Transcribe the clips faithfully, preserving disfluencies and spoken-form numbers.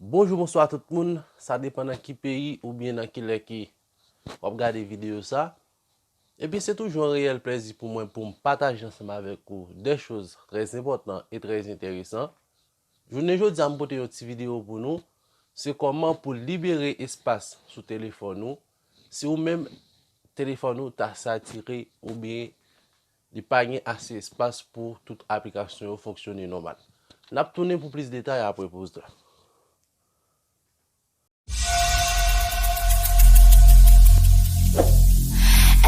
Bonjou, bonswa tout moun. Sa depann nan ki peyi oubyen nan ki lè ke w ap gade videyo sa. Ebyen, se toujou yon reyèl plèzi pou mwen pou m pataje ansanm avèk ou de choz trè enpòtan e trè enteresan. Jounen jodi a, m pote yon ti videyo pou nou. Se kòman pou libere espas sou telefòn ou. Si ou menm, telefòn ou ta satire oubyen li pa gen ase espas pou tout aplikasyon yo fonksyone nòmal. N ap tounen pou plis detay apre poz la.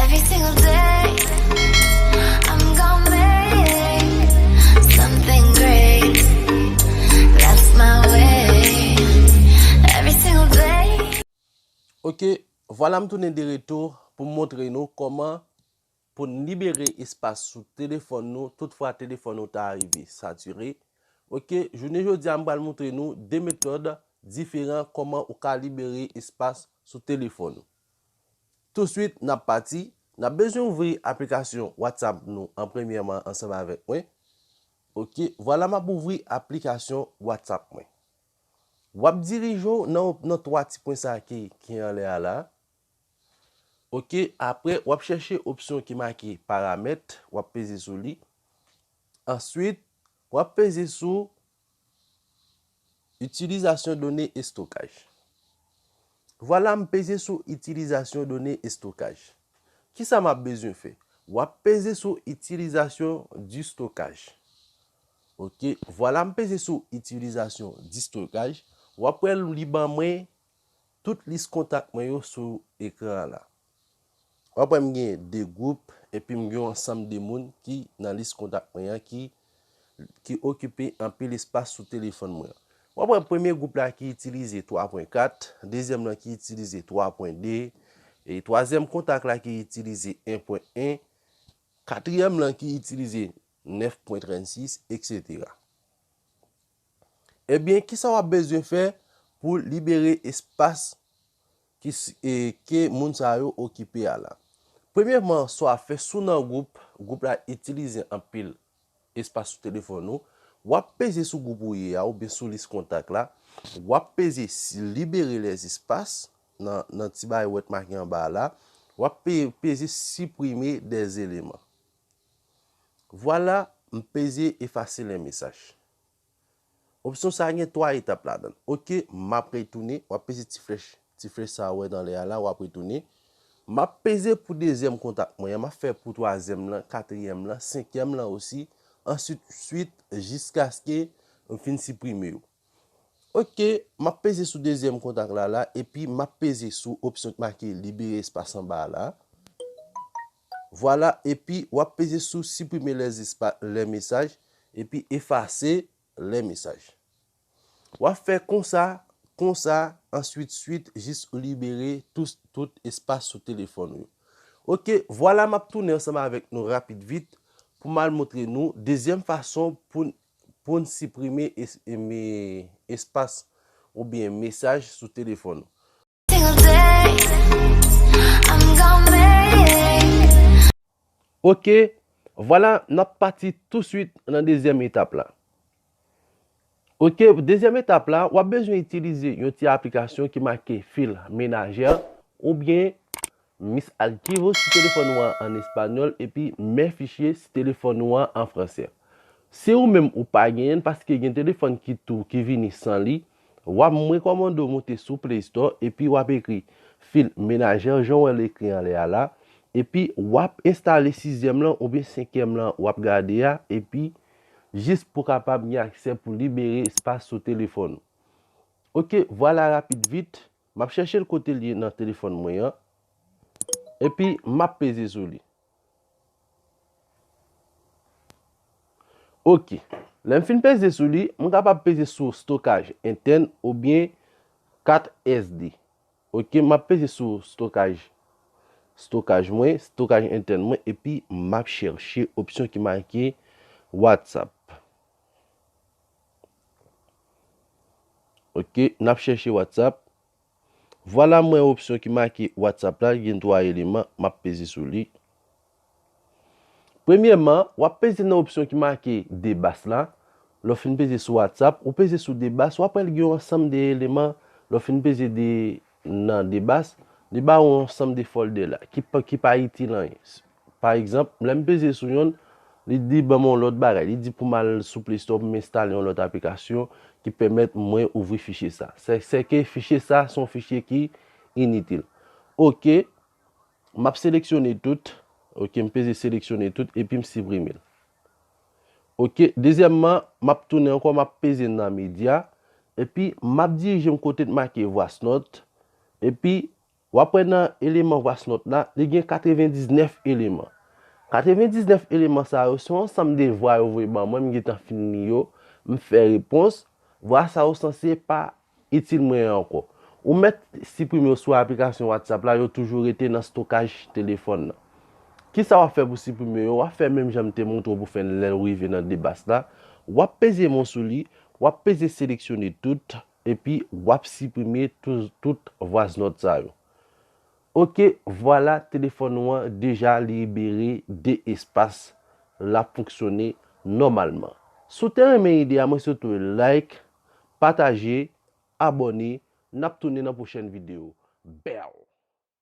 Every single day, I'm gonna make something great. That's my way. Every single day. Ok, vwala m tounen de retou pou m montre nou kòman pou n libere espas sou telefòn nou, toutfwa telefòn nou ta rive satire. Ok, jounen jodi a, m pral montre nou de metòd diferan kòman ou ka libere espas sou telefòn ou. Touswit, n ap pati, n ap bezwen ouvri aplikasyon WhatsApp nou an premyèman ansanm avèk mwen. Ok, vwala m ap ouvri aplikasyon WhatsApp mwen. W ap dirije w nan, nan twa ti pwen sa ki, ki anlè a la. Ok, apre, w ap chèche opsyon ki make paramèt, w ap peze sou li. Answit, w ap peze sou itilizasyon done estokaj. Vwala, m peze sou itilizasyon done estokaj. Kisa m ap bezwen fè? W ap peze sou itilizasyon di stokaj. Ok, vwala, m peze sou itilizasyon di stokaj. W ap wè li ban mwen tout lis kontak mwen yo sou ekran an la. W ap wè m gen de gwoup, epi m gen yon ansanm de moun ki nan lis kontak mwen an ki, ki okipe anpil espas sou telefòn mwen an. W ap wè premye gwoup la ki itilize twa pwen kat, dezyèm lan ki itilize twa pwen de, e twazyèm kontak la ki itilize en pwen en, katriyèm lan ki itilize nèf pwen trannsis, etsetera. Ebyen, kisa w ap bezwen fè pou libere espas ki s-, e, ke moun sa yo okipe a la? Premyèman, sa w ap fè, si w nan gwoup, gwoup la itilize anpil espas sou telefòn ou, w ap peze sou gwoup ou ye a oubyen sou lis kontak la, w ap peze si-, libere lèzespas nan, nan ti bagay ou wè t make anba a la, w ap pe-, peze siprime dèzeleman. Vwala, m peze efase lè mesaj. Opsyon sa a gen twa etap ladan l. Ok, m ap retounen, w ap peze ti flèch, ti flèch sa a ou wè anlè a la, w ap retounen. M ap peze pou dezyèm kontak mwen an, m ap fè pou twazyèm lan, katriyèm lan, senkyèm lan osi, answit swit jiskaske m fin siprime yo. Ok, m ap peze sou dezyèm kontak la la, epi m ap peze sou opsyon ki make libere espas anba a la. Vwala, epi w ap peze sou siprime lèzespa-, lè mesaj, epi efase lè mesaj. W ap fè konsa, konsa, answit swit, jis ou libere tout, tout espas sou telefòn ou yo. Ok, vwala m ap tounen ansanm avèk nou rapid vit pou m al montre nou dezyèm fason pou n, pou n siprime es-, e me-, espas oubyen mesaj sou telefòn ou. Single day, I'm gonna make. Ok, vwala, n ap pati touswit nan dezyèm etap la. Ok, dezyèm etap la, w ap bezwen itilize yon ti aplikasyon ki make Fil Menajè oubyen Mis Archivos si telefòn ou an an espanyòl epi Mes Fichiers si telefòn ou an an fransè. Si ou menm ou pa genyen l, paske gen telefòn ki tou ki vini san li, w ap, m rekòmande w moute sou Play Store epi w ap ekri Fil Menajè jan w wè l ekri anlè a la, epi w ap enstale sizyèm lan oubyen senkyèm lan w ap gade a, epi jis pou w kapab gen aksè pou libere espas sou telefòn ou. Ok, vwala rapid vit, m ap chèche l kote l ye nan telefòn mwen an, epi m ap peze sou li. Ok, lè m fin peze sou li, m kapab peze sou stokaj entèn oubyen kat S D. Ok, m ap peze sou stokaj, stokaj mwen, stokaj entèn mwen, epi m ap chèche opsyon ki make WhatsApp. Ok, n ap chèche WhatsApp. Vwala, m wè opsyon ki make WhatsApp la, gen twa eleman, m ap peze sou li. Premyèman, w ap peze nan opsyon ki make de bas la, lè w fin peze sou WhatsApp, ou peze sou de bas, w ap wè l gen yon ansanm de eleman, lè w fin peze de, nan de bas, li ba ou yon ansanm de folder la, ki pa, ki pa itil anyen. Pa egzanp, lè m peze sou yonn, li di ban m yon lòt bagay. Li di pou m al sou Play Store pou m enstale yon lòt aplikasyon ki pèmèt mwen ouvri fichye sa. Se, se ke fichye sa se yon fichye ki initil. Oke, m ap seleksyone tout. Oke, m peze seleksyone tout epi m siprime l. Oke, dezyèmman, m ap tounen ankò, m ap peze nan medya, epi m ap dirije m kote t make Voice Note, epi w ap wè nan eleman Voice Note la, li gen katrevendiznèf eleman. Katrevendiznèf eleman sa yo, se yon ansanm de vwa yo voye ban mwen, m gentan fin li yo, m fè repons, vwa sa yo sanse pa itil mwen ankò. Ou mèt siprime yo sou aplikasyon WhatsApp la, yo toujou rete nan stokaj telefòn nan. Kisa w ap fè pou siprime yo? W ap fè menm jan m te montre w pou fè l lè w rive nan de bas la. W ap peze men w sou li, w ap peze seleksyone tout, epi w ap siprime tout, tout Voice Note sa yo. Oke, vwala, telefòn ou an deja libere de espas, l ap fonksyone nòmalman. Si w te renmen ide a, mwen swete w like, pataje, abòne, n ap tounen nan pwochèn videyo. Bèw!